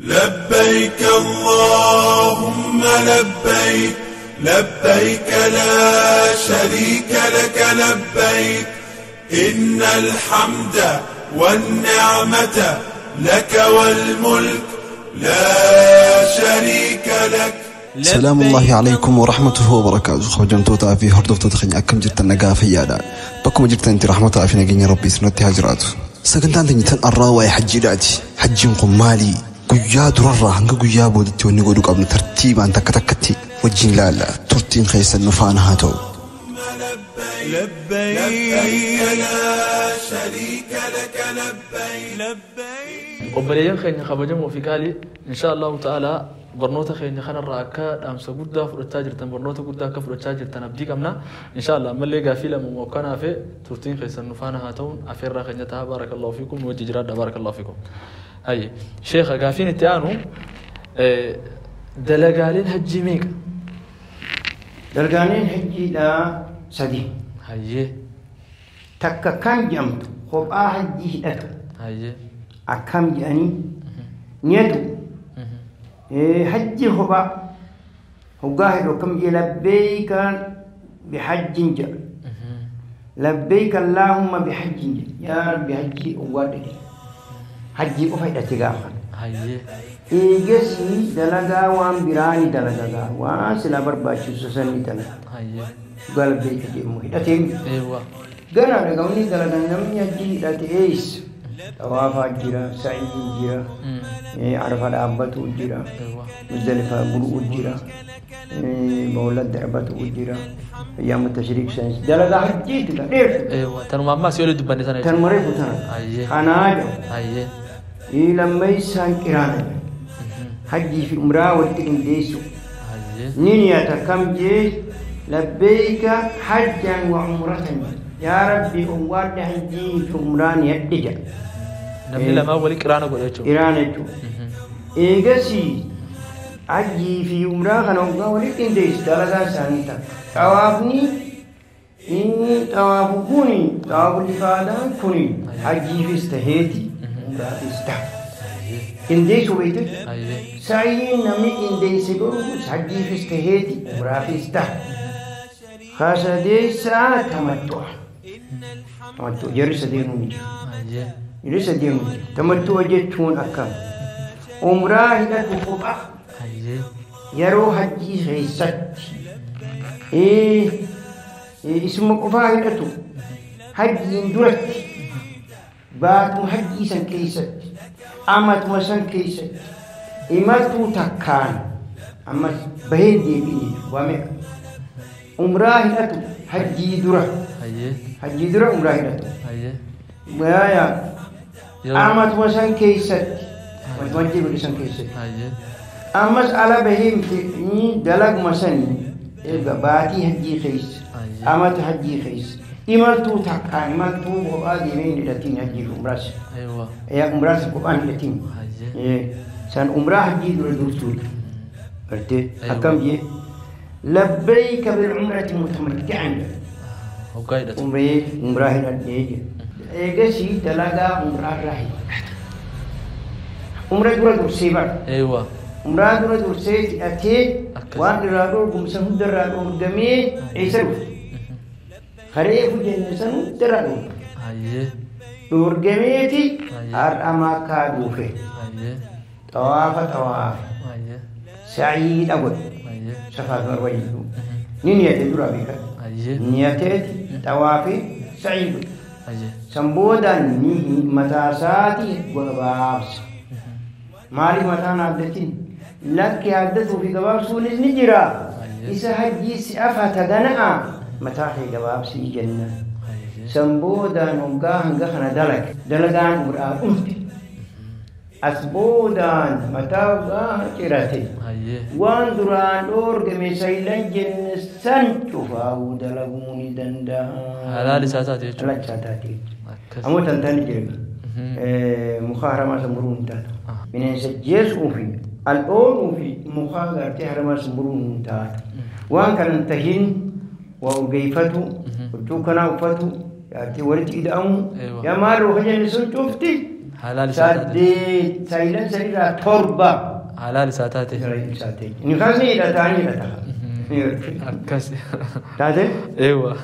لبيك اللهم لبيك لبيك لا شريك لك لبيك إن الحمد والنعمة لك والملك لا شريك لك. سلام الله عليكم ورحمته وبركاته. Kabajamtootaa fi hordoftoota keenya, akkam jirtan? Nagaa fayyaadha? Bakkuma jirtanitti rahmataa fi nageenya Rabbii isinitti haa jiraatu. Sagantaan teenya tan arraa waa'ee hajjiidhaati. Hajjiin kun maali? Guyyaa durarraa hanga guyyaa boodatti wanni godhuu qabnu tartiibaan takka takkatti wajjin ilaalla. Turtiin keessan nu faana haa ta'u. لبيك لا شريك لك لبيك. Obboleeyyan keenya kabajamoo fi qaalii, insha Allahu ta'ala barnoota keenya kanarraa akka dhaamsa guddaa fudhachaa jirtan, barnoota guddaa akka fudhachaa jirtan abdii qabna. Insha Allah ammallee gaafii lama mookkanaa fi turtiin keessan nu faana haa ta'uun afeerraa keenya ta'a. Baarakallahu fiikum, nu wajji jiraadha. Baarakallahu fiikum. Hayye sheekha, gaafiin itti aanu dalagaaleen hajjii meeqa? Dalagaaleen hajjiidhaa sadi. Takka kan jedhamtu kophaa hajjii hidhatu. Akkam jedhanii niyatu hajji kophaa hoggaa hidhu akkam jedhe? Labbeeyka bihajjin jedha. Labbeeyka allaahumma bihajjin jedha. Yaa Rabbi, hajjii hoggaa dhige hajjii qofa hidhate gaafa. Eegasii dalagaa waan biraa ni dalagaa, waan silaa barbaachisu san ni dalaga. Hoggaa labbeeyka jedhamu hidhatee gana dhagamni dalagan namni hajjii hidhate eessa? Xawaafaa jira, sa'ii jira, Arafa dhaabbatu jira, Muzdalifaa buluu jira, boolla darbatu jira, ayyaamu tashriik sanis dalagaa hajjiiti ka dheertu. Tanuma ammaa si olii dubbanne sana. Tanuma reefu tana. Kanaa jedhu. Lammeessaan qiraana hajjii fi umraa walitti qindeessu. Ni niyata kam jee? Labbeeyka hajjan wa umratan, yaa Rabbi, owwaadha hajjii fi umraa niyadhe jedha. Namni lamaan walii qiraana godha jechuudha. Qiraana jechuudha. Eegasii hajjii fi umraa kana hoggaa walitti qindeessu dalagaa isaanii ta'a. Xawaafni inni xawaafu kuni, xawaafu ifaadaan kuni hajjiifis taheeti umraafis ta'a. Qindeessuu beekte? Sa'iin namni qindeesse godhu hajjiifis taheeti umraafis ta'a. Kasadeessaa tamattu'a. Tamattu'a jarri sadeenuu ni jiru. Jarri sadeenuu ni jiru. Tamattu'a jechuun akkam? Umraa hidhatu kophaa yeroo hajjii keessatti isuma qofaa hidhatu, hajjiin duratti, baatuma hajjii san keessatti, amatuma san keessatti imaltuu takkaan ammas baheen deebiin jechuudha. Waa meeqa? Umraa hidhatu hajjii dura. Hajjii dura umraa hidhatu. Yaaya, amatuma san keessatti, amatuma hajjii godhe san keessatti. Ammas ala bahee dalaguma sanii eega baatii hajjii keessa, amata hajjii keessa imaltuu takkaan imaltuu kophaa deemee hin hidhatiin hajjii fi umraas. Yaa, umraas kophaan hidhatiin. San umraa hajjii dura durtuudha. Gartee akkam jee? Labbayka bilcumrati mutamatti'an. Hoggaa hidhatu. Umree umraa hidhadhee jedha. Eegasii dalagaa umraa irraa hidhata. Umra dura dursee bara. Umraa dura dursee hidhatee waan irraa dhoorgumsa hunda irraa dhoorgamee eessa dhufe? Kareefu jenne san hunda irraa dhoorgame. Dhoorgameeti har'a Makkaa dhufe. Xawaafa xawaafe. Sa'iidha godhe. Safaa fi Marwa jidduu. Ni niyate dura beekan. Niyateeti xawaafee sa'ii godhe. San boodaan ni mataa isaatii gabaabsa. Maaliif mataan haaddatin? Lakki, haaddatuu fi gabaabsuunis ni jira. Isa hajjii si afata gana'a mataa kee gabaabsii jennaan. San boodaan hoggaa hanga kana dalage. Dalagaan umraa dhumte. As boodaan mataa hoggaa cirate. Waan duraan dhoorgame saylan jenne san cufaa'uu dalaguu ni danda'a. Halaal isaa taate jechuudha. Halaal isaa taate jechuudha. Ammoo tan taane jira. Muka haramaa san muruu hin taatu. Bineensa jeesuu fi al'oonuu fi muka gartee haramaa san muruu hin taatu. Waan kana hin tahin waa urgeeffatu, huccuu kanaa uffatu, yaartee walitti ida'amu, yaa maal roga jenne sun cufti Halaal isaa taate. Saddeet sayilan sanirraa 7 Halaal isaa taate. Isaa ta'e. Nifaasni hidhataa ni hidhata. Akkas. Taate? Eewa.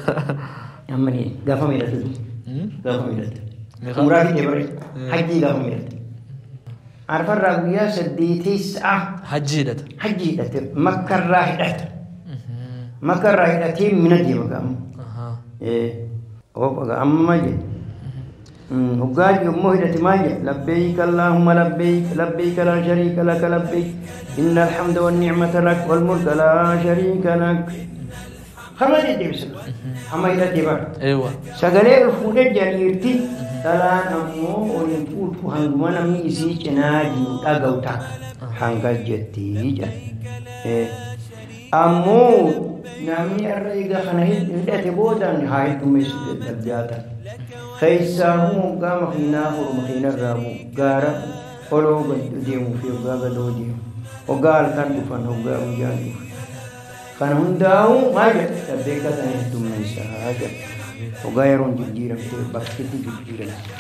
Amma ni gaafa miidhatu. Gaafa miidhatu. Gaafa- Umraa fi dabare hajjii gaafa miidhatu. Arfarraa guyyaa 8 Hajji hidhata. Hajji hidhate makkarraa hidhata. Makkarraa hidhatee mina deema gaama. Ahaa. Amma jedhe. Hoggaa yommuu hidhate maal jedhe? Labbeeyk Allaahumma labbeeyk labbeeyk laa shariika laka labbeeyk inna alhamda wan ni'mata lak wal mulka laa shariika lak. Kama deddeebisa. Hamma hidhatee bara. Eewa. Sagalee ol fuudhee jariirti dhalaan ammoo ol hin fuudhu hanguma namni isii cinaa jiru dhaga'u takka hangas jettii jedha. Ammoo namni irra egaa kana hidhate boodaan haa heddummeessu dadhabbiyaatan. Keessaahuu hoggaa makiinaa horu makiina irraa bu'u gaara oloo gad deemuu fi hoggaa gadoo deemu. Hoggaa halkan dhufan hoggaa guyyaan dhufan. Kana hundaa'uu maal jedha labbeeka sana heddummeessaa jedha. Hoggaa yeroon jijjiiramte bakkitti jijjiiramte.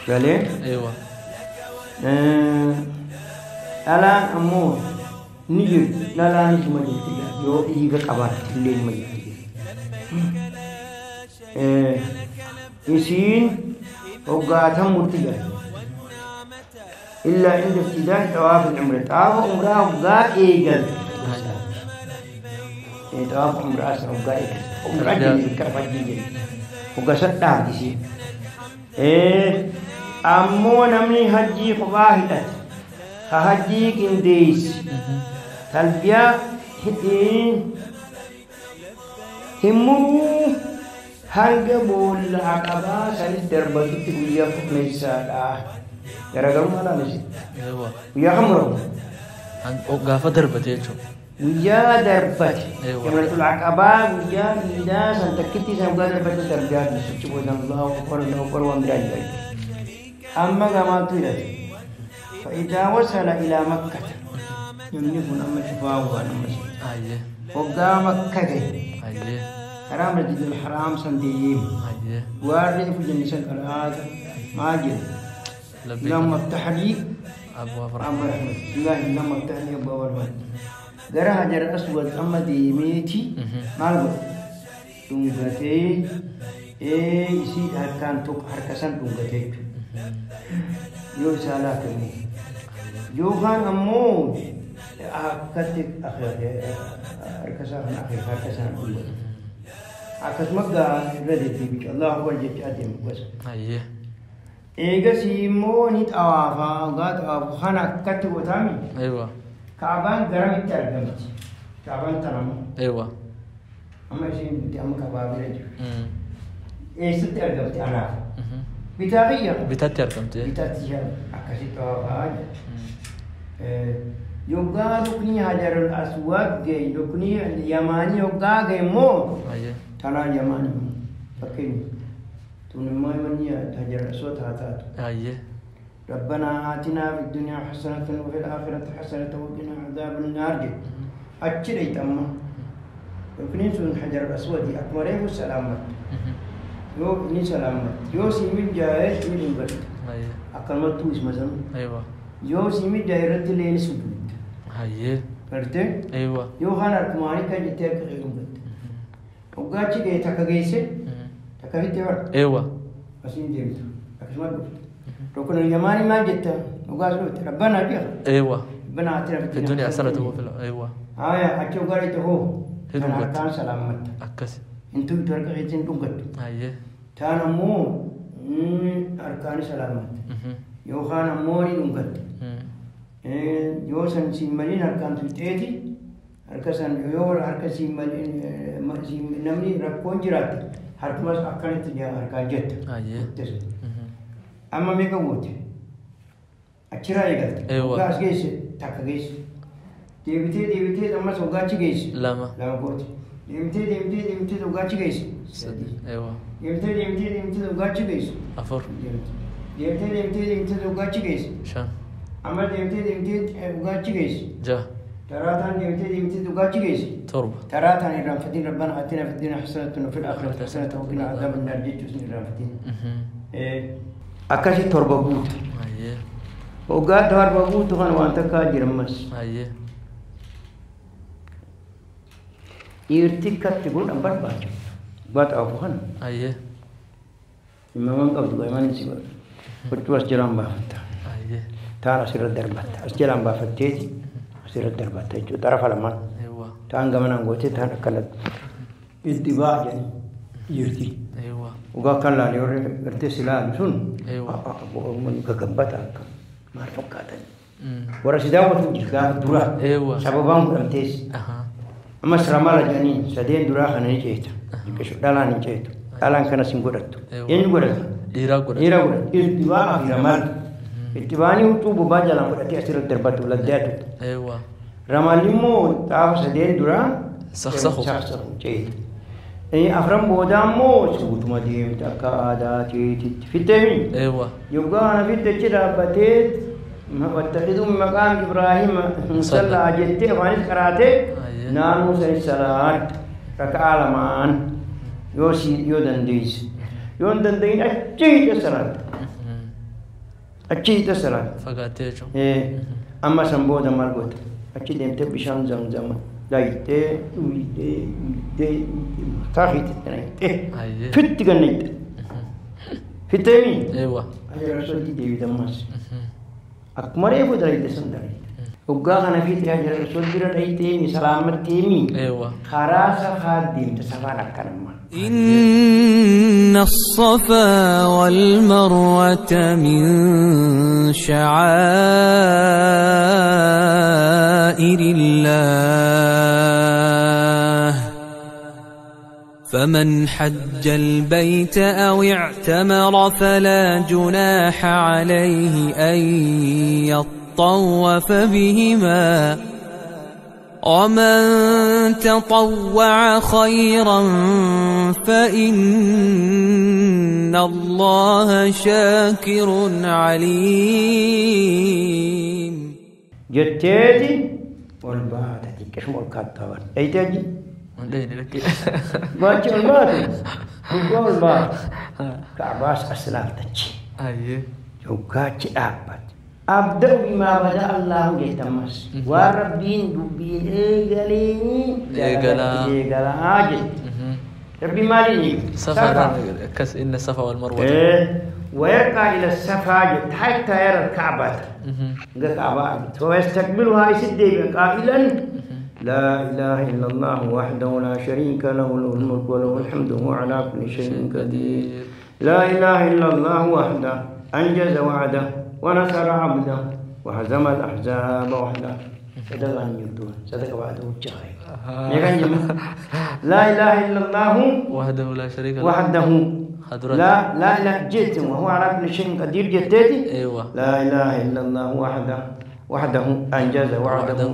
Galee Eewa. dhalaan ammoo ni jiru dhalaan isuma jirti yoo dhiiga qabaatte illee nima jirti. Isiin hoggaatan murti jira. Illaa inda ibtidaa'i xawaafa umraa xawaafa umraa hoggaa eegalte. Xawaafa umraa sana hoggaa eegalte. Umraa jenni bakka hajjii jenni. Hoggaa san dhaabdi isiin. Ammoo namni hajjii kophaa hidhate ka hajjii qindeesse talbiyaa hin muruu hanga boolla aqabaa sanis darbatutti guyyaa furmeessaadha. Garaagarummaa laalisi. Eewa. Guyyaa kam muramu? Gaafa darbate jechuudha. Guyyaa darbate. Eewa. Jamratul aqabaa guyyaa miidhaa san takkitti san guyyaa darbate talbiyaa dhiisuchi booda Allahu akbar Allahu akbar waan biraa hin jiru. Amma gamaatu hidhate. Fa'idaa wasala ilaa makkata. Namni kun amma cufaa waan ammas. Ayyee. Hoggaa makka gahe. Ayyee. Karaa masjidil haraam san deemu. Ayyee. Waan reefu jenne san qaraata maal jedhe? Labbeek. اللهم افتح لي أبواب أبواب رحمة. رحمة. الله اللهم افتح لي أبواب رحمة. Gara Hajar Aswad amma deemeeti maal godhe? Dhungatee isii harkaan tokko harka san dhungatee jechuudha. Yoo isaa laafte immoo. Yookaan ammoo akkatti harka isaa kana akeeka harka sana dhungate. Akkasuma gaa irra deddeebi'u Allahu akbar jechaa deemu gosa. Ayyee. Eegasii immoo ni xawaafaa hoggaa xawaafu kana akkatti gootaami. Eewa. Kaabaan garamitti argamti? Kaabaan tana ammoo. Eewa. Amma isheen nuti amma kaabaa bira jiru. Eessatti argamti anaaf? Bitaa kiyya. Bitaatti argamti. Bitaatti ishee akkasitti xawaafaa jedha. Yoggaa ruknii Hajarul Aswad gahe ruknii Yamaanii yoggaa gahe immoo Ayyee. tanaa Yamaanii fakkeenya. Tun immoo manni Hajarul Aswad haa taatu. Ayyee. ربنا آتنا في الدنيا حسنة وفي الآخرة حسنة وقنا عذاب النار جد. أتشريت أما ركنين سون حجر الأسود أكمله سلامت. يو إني سلامت. يو سيمي جاي سيمي دنبرت. Ayyee. أكلمت تو اسمه زم. Eewa. يو سيمي جاي رد لين سجود. Ayyee. قرته. Eewa. يو خان أركماني كجتة كغيرت. وقاتشي جاي تكجيسه. تكفيت ور. Eewa. أسين ديمت. أكلمت. ركن اليماني ما جت وقال ربنا جه Eewa. ربنا آتنا في الدنيا حسنة وفي أيوة. آية أتشو قريت هو هدوء. أنا كان سلامت Akkas. انتو ترك غيتين دونغت Ayyee. تانا مو أركان سلامت يو خان موري دونغت يو سن سيمالين أركان تيتي أركان يو أركان سيمالين نمني ركون جرات هركمس أركان تجا أركان جت Ayyee. Amma meeqa goote? Achirraa eegalte. Eewwa. Hoggaa as geesse takka geesse. Deebitee deebitee ammas hoggaa achi geesse. 2. 2 goote. Deebitee deebitee deebitee hoggaa achi geesse. 3. Eewa. Deebitee deebitee deebitee hoggaa achi geesse. 4. Deebitee deebitee deebitee hoggaa achi geesse. 5. Amma deebitee deebitee hoggaa achi geesse. 6. Taraataan deebitee deebitee hoggaa achi geesse. 7. Taraataan irraanfatiin rabbana aatina fid dunya hasanatan wa fil aakhirati hasanatan wa qina adhaban naar jechuus hin irraanfatiin. Akkasi torba guutu. Hoggaa torba guutu kan waan takkaa jiran mas. Dhiirti katti godhan barbaachisu. Baxaafu kana. Imaman qabdu imaman si godhu. Huccuu as jalaan baafatta. Taan asirra darbatta. As jalaan baafatteeti asirra darbatta jechuudha. Xarafa lamaan. Taan gamanaan gootee taan akkanatti. Itti ba'a jedhanii dhiirti. Hoggaa akkan laalee warri gartee si laalu sun gagabbata akka maal fakkaatan. Warra si daawwatu jira gaafa dura. Sababaan godhamtees. Ammas ramala jedhanii sadeen duraa kana ni ceeta. Dhalaan hin ceetu. Dhalaan kanas hin godhattu. Eenyu godhata? Dhiiraa godhata. Dhiira godhata. Ittibaa fi ramala. Ittibaanii huccuu bobaa jalaan godhatee asirratti darbatu laddaatu. Ramalli immoo xaafa sadeen duraa Saqsaqu. Saqsaqu ceeta. Afran boodaa immoo suutuma deemte akka aadaa teetitti. Fitteemi? Yoggaa kana fitte achi dhaabbatee واتخذوا من مقام إبراهيم مصلى جتة فانيس قرأته نانو سري صلاة ركعة لمان يوسي يودن ديس يودن دين أجيت الصلاة أجيت الصلاة فقاتيجو إيه أما سنبودا مالغوت أجيت ديمت بشان زمزم لايته ويته ويته تاخيت تنايته فت جنيت فتمي أيوة أنا رسول دي دماس Akkuma reefu dalaydee san dalayte. Hoggaa kana fiixee jira osoo bira dhayitee salaamatteemi. Karaa safaa deemte safaan akkanummaa. إن الصفا والمروة من شعائر الله فمن حج البيت أو اعتمر فلا جناح عليه أن يطوف بهما ومن تطوع خيرا فإن الله شاكر عليم. جتيتي والباتتي كشمول كاتبان أيتاجي باكي البات هو البات كعباس أسلالتك يوكاتي أبات أبدأ بما بدأ الله جهتمس وربين دبين إيجاليني إيجالا أجل ربي مالي سفا كس إن الصفا والمروة ويرقى إلى الصفا حتى يرى الكعبة الكعبة ويستقبلها يسد قائلا لا إله إلا الله وحده لا شريك له له الملك وله الحمد وهو على كل شيء قدير لا إله إلا الله وحده أنجز وعده ونصر عبده وهزم الأحزاب وحده صدق أن يبدو صدق وعده الجاهل لا إله إلا الله وحده لا شريك له وحده لا لا لا جئت وهو على كل شيء قدير جئتي أيوة لا إله إلا الله وحده وحده أنجز وعده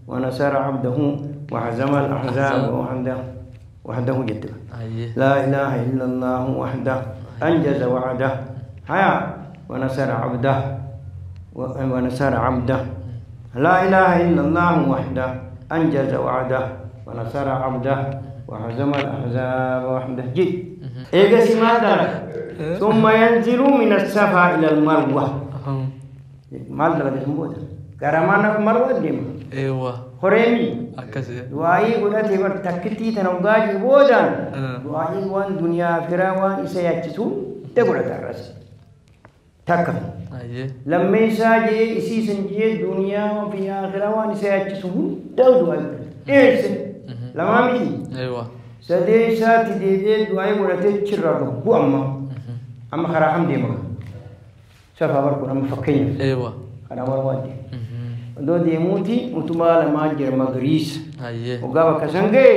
ونصر عبده وهزم الأحزاب وحده وحده جدا لا إله إلا الله وحده أنجز وعده هيا ونصر عبده ونصر عبده لا إله إلا الله وحده أنجز وعده ونصر عبده وهزم الأحزاب وحده جد إيه ثم ينزل من الصفا إلى المروة ما درك كرمان المروة ديما أيوة خريمي أكسي دعائي قلتي برتكتي تنوغاجي بودان دعائي وان دنيا فراوان إسياتشو تقول الرأس تكم لما يساجي إسيسن جي دنيا وفي آخرة وان إسياتشو دعائي إيش لما ميتي أيوة سدي ساتي دي دعائي قلتي تشرب بو أما أما خراحم ديما سافا بركون أما فكين أيوة أنا مروة دو ديموتي متمال ماجر مغريس وقابا كسنجي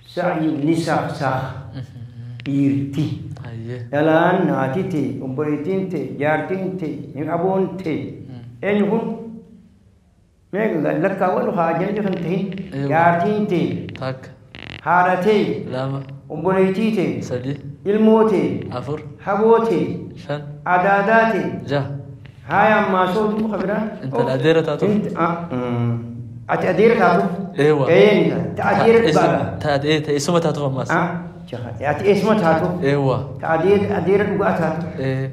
سعي نساء ساخ إيرتي الآن ناتيتي أمبريتينتي جارتينتي أبونتي أين يكون ما لك أول حاجة جنتي جارتينتي تاك هارتي لاما أمبريتيتي سدي الموتي أفر حبوتي شن عداداتي جه هاي أما صوت مخبرة أنت الأديرة تاتو أنت أنت أديرة تاتو أيوة إيه أنت أديرة بقى تأديرة اسمه تاتو أماس أنت اسمه تاتو أيوة تأدير أديرة بقى تاتو إيه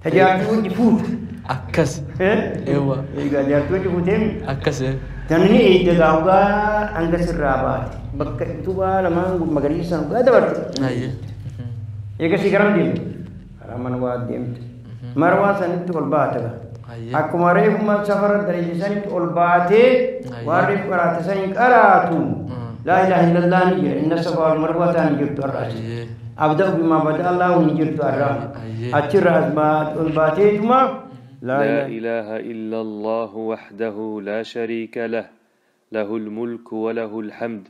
Tajaajiluu wajji fuutu. Akkas. Eewwa. Egaa jaartii wajji fuuteemi. Akkas. Tanni eegde gaawgaa hanga sirraa baate. Bakka utubaa lamaan magariisa dhugaa dabarte. Hayyee. Eegasii garam deemte? Karaa Marwaa deemte. Marwaa sanitti ol baate gaa. Hayyee. Akkuma reefuma safara daleesse sanitti ol baatee waan reefu qaraate saniin qaraatu. Laa ilaaha illallah ni jira. Inna safaa wal marwaa ta'an jirtu har'aas. Hayyee. أبدأ بما بدأ الله ونجرت الرحمة أتشر الباتيتما لا إله إلا الله وحده لا شريك له له الملك وله الحمد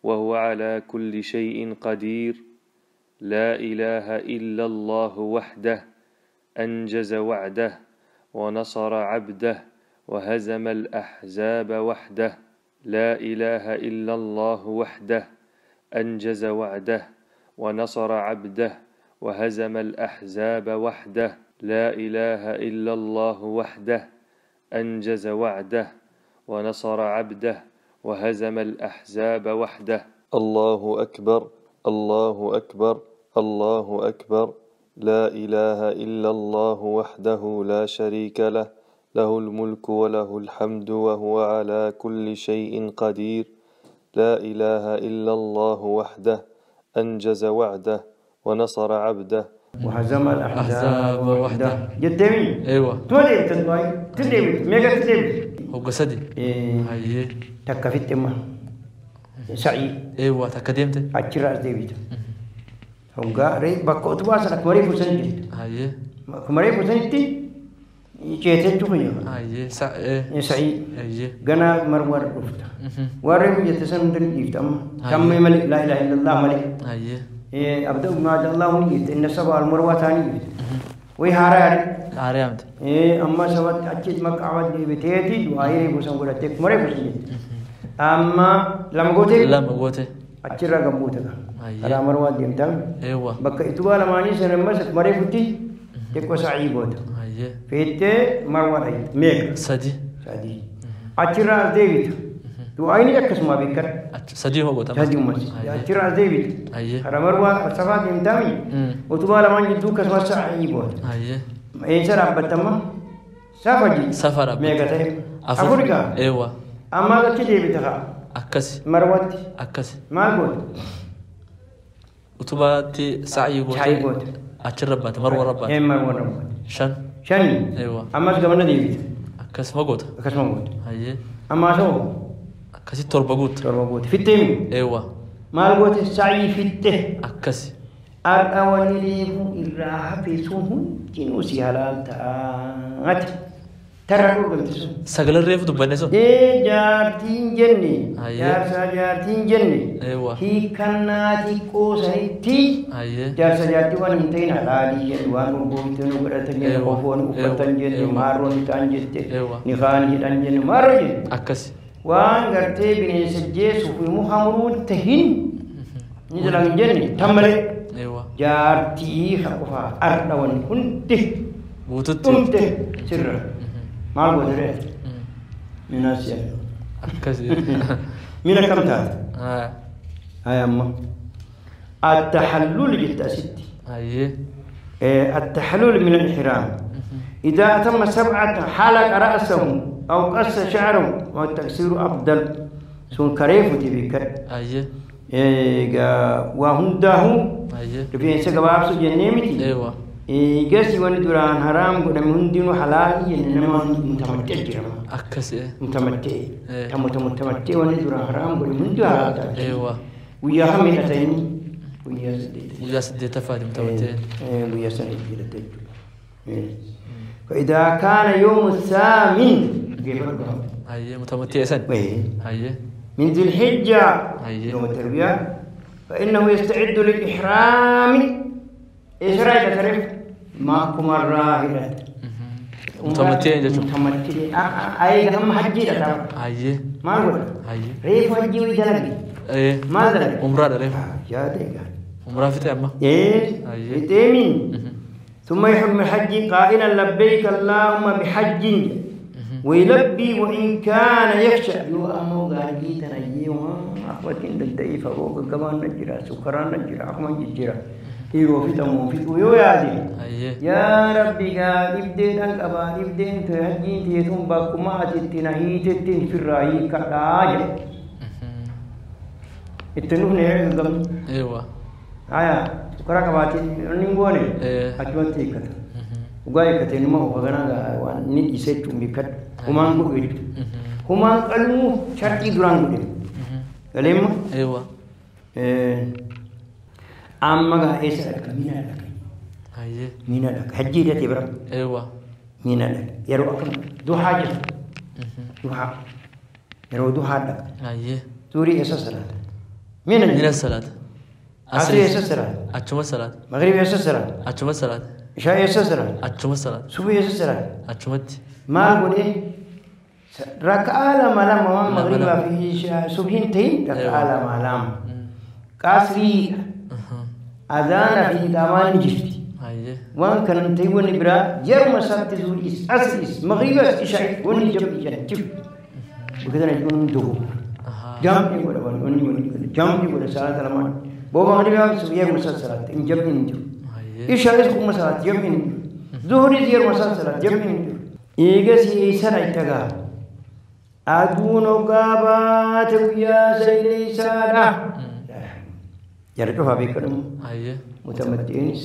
وهو على كل شيء قدير لا إله إلا الله وحده أنجز وعده ونصر عبده وهزم الأحزاب وحده لا إله إلا الله وحده أنجز وعده ونصر عبده وهزم الأحزاب وحده لا إله إلا الله وحده أنجز وعده ونصر عبده وهزم الأحزاب وحده الله أكبر الله أكبر الله أكبر لا إله إلا الله وحده لا شريك له له الملك وله الحمد وهو على كل شيء قدير لا إله إلا الله وحده أنجز وعده ونصر عبده وهزم الأحزاب وحده جدمي أيوة تولي تنواي تدمي ميجا تدمي هو قصدي إيه هاي تكفيت ما سعي أيوة تكدمت أتشرا ديفيد هو قاري بقوت واسع كمري فسنجد هاي كمري فسنجد جيت تقول هاي سعي سعي هاي جنا مروان رفت ورم يتسمى دنيا تم تم ملك لا إله إلا الله ملك هاي إيه أبدأ بما الله مجيد إن السبع المروة ثاني ويهارا هاري أمد إيه أما سبع أجد مقعد بتيتي دعائي بوسام قلتك مرة بوسنجد أما لما قلت لما قلت أجرا قبوتك على مروة ديم تم أيوة بقى إتوا لما نيجي سنما مرة فتي تكو سعي بوت فيت مروة هاي ميك سدي سدي أجرا ديفيد دعائي أكسما بكر سدي هو قلت سدي ومس أجرا ديفيد على مروة سبع ديم تامي وتوا لما نيجي دوك أسمع سعي بوت إيه سر أبتما سفر سفر ميك تايم أفريقيا أيوة أما لا تدي بتها أكس مروة أكس ما قلت وتبا تي سعي بوت سعي بوت أجرب بات مروة ربات إيه مروة ربات شن شن أيوة أما سكمنا ديفيد أكس ما قلت أكس ما قلت هاي أما شو أكسي تربة قلت تربة قلت في التيم أيوة ما قلت سعي في الته أكس أرواني ليفو الراحة في سوهم جنوسي حلال تاعت ترى قلت سجل الريف دبنسو إيه جارتين جني جارسا جارتين جني أيوة هي كناتي كوسايتي جارسا جارتي وان انتين حلالي جن وان وبويتن وقرتن جن وفون وفتن جن مارون تان جت نخان هدان جن مارو جن أكس وان قرتي بني سجيس وفي محمرون تهين نزلان جني تملي أيوة جارتي خقفا أرنون كنت بوتت سر ما قدرت من آسيا أكس من كم تات هاي أما التحلل جت ستي هاي التحلل من الإحرام إذا أتم 7 حلق رأسه أو قص شعره والتقصير أفضل سون كريف تبيك أيه إيه وهنده رفين سجواب سجنيمتي أيوة إيه وان دوران حرام قدام هندين حلال إنما متمتع جرام أكس إيه متمتع تم متمتع وان دوران حرام قدام هندين حلال أيوة ويا هم يتيني ويا سديت ويا سديت فادي متمتع إيه ويا سديت فإذا كان يوم الثامن أيه متمتع سن أيه من ذي الحجة يوم التربية فإنه يستعد للإحرام إيش رأيك تعرف؟ ما كمر راهلة متمتع متمتع أي هم حجي لا أيه ما أقول ريف حجي ويدلقي إيه ما دلقي عمرة ريف يا ديك عمرة في تأمة إيه في ثم يحرم الحج قائلا لبيك اللهم بحج ويلبي وإن كان يخشى يو أمو غاجي تنجيوها أخوتين للدئيفة فوق كمان نجرا سكران نجرا أخوان نجرا Dhiiroo fixamoo fixuu yoo yaade yaa rabbi gaa dhibdeedhaan qabaa dhibdeen ta'e hajjiin ta'e bakkuma ati itti na hiitetti firraa hiikadhaa jedhe. Itti nufne gamni. Haya karaa qabaatee inni hin goone achumatti hiikkata. Dhugaa hiikkatee numa ofa ganaa waan inni dhiisee jechuun beekadhu. Humaan godhu jechuudha. Humaan qalmuu sharxii duraan godhe. Galeemma? Amma gaa eessa dhaqa? Mina dhaqa. Mina dhaqa. Hajjii hidhatee bira. Mina dhaqa. Yeroo akkam duhaa jira. Duhaa. Yeroo duhaa dhaqa. Zuurii eessa salaata? Mina salaata. Asrii eessa salaata? Achuma salaata. Magriib eessa salaata? Achuma salaata. Ishaa eessa salaata? Achuma salaata. Subii eessa salaata? Achumatti. Maal godhee? Raka'aa lama lama waan magriibaa fi subiin ta'in raka'aa lama lama. Qasrii adhaana fi iqaamaan ni jirti. Waan kanan ta'in wanni biraa yeruma isaatti zuuriis asriis magriibaas ishaa wanni jam'i jedhan jiru. Bakka kana jechuun dogo. Jam'i godha wanni wanni jam'i godha salaata lamaan. Boo magriibaa fi subii yeruma isaatti salaata hin jam'i hin jiru. Ishaa'is kuma salaata jam'i hin jiru. Zuhuriis yeruma isaatti salaata jam'i hin jiru. Eegas sana itti gaha. Aduun hoggaa baate guyyaa sayilee isaadha. Jara cufaa beekamu. Mutamattiinis,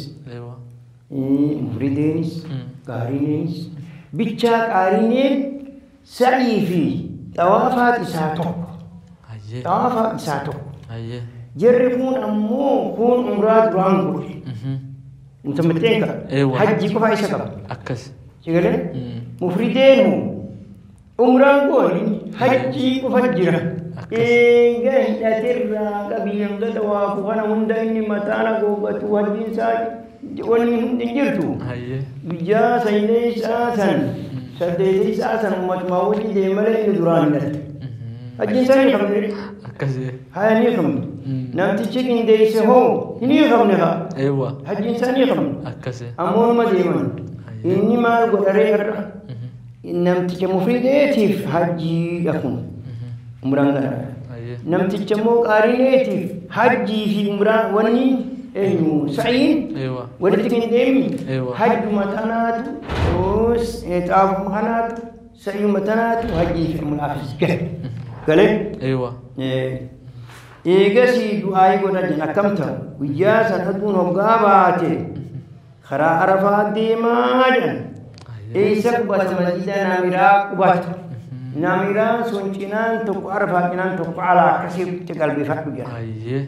mufrideenis, qaariineenis. Bichaa qaariineen sa'ii fi xawaafaat isaa tokko. Xawaafaat isaa tokko. Jarri kun ammoo kun umraa duraan godhe. Mutamattiin qaba. Hajji qofa isa qaba. Akkas. Sigalee? Mufrideen umraan gooni hajjii qofa jira. Eega hidhateerraa qabii hanga xawaafu kana hunda inni mataan haguuggatu hajjiin isaa wanni hundi hin jirtu. Guyyaa sayilee isaa san saddeetii isaa san ummatumaa wajjin deeme malee inni duraan hidhate. Hajjiin isaa ni qabne. Haya ni qabne. Namtichi qindeesse hoo hin qabne haa. Hajjiin isaa ni qabne. Ammoo numa deeman. Inni maal godharee har'a? Namticha mufrideetiif hajjii akkuma umraan kana. Namticha immoo qaarineetiif hajjii fi umraan wanni eenyu sa'iin walitti qindeemi hajjuma tanaatu xaafuma kanaatu sa'iyuma tanaatu hajjii fi umraafis gale. Galee? Eegasii du'aayii godha jenna akkam ta'u guyyaa san aduun hoggaa baate karaa Arafaa deemaa jedhan. Eessa qubata masjida Namiraa qubata. Namiraan sun cinaan tokko Arafaa cinaan tokko alaa akkasitti qalbifadhu jedha.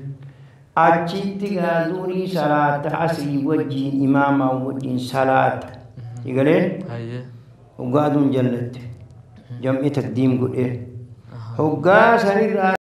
Achitti zuurii salaata asrii wajjin imaamaa wajjin salaata. Egalee hoggaa aduun jallatte jam'i taqdiim godhee hoggaa sanirraa.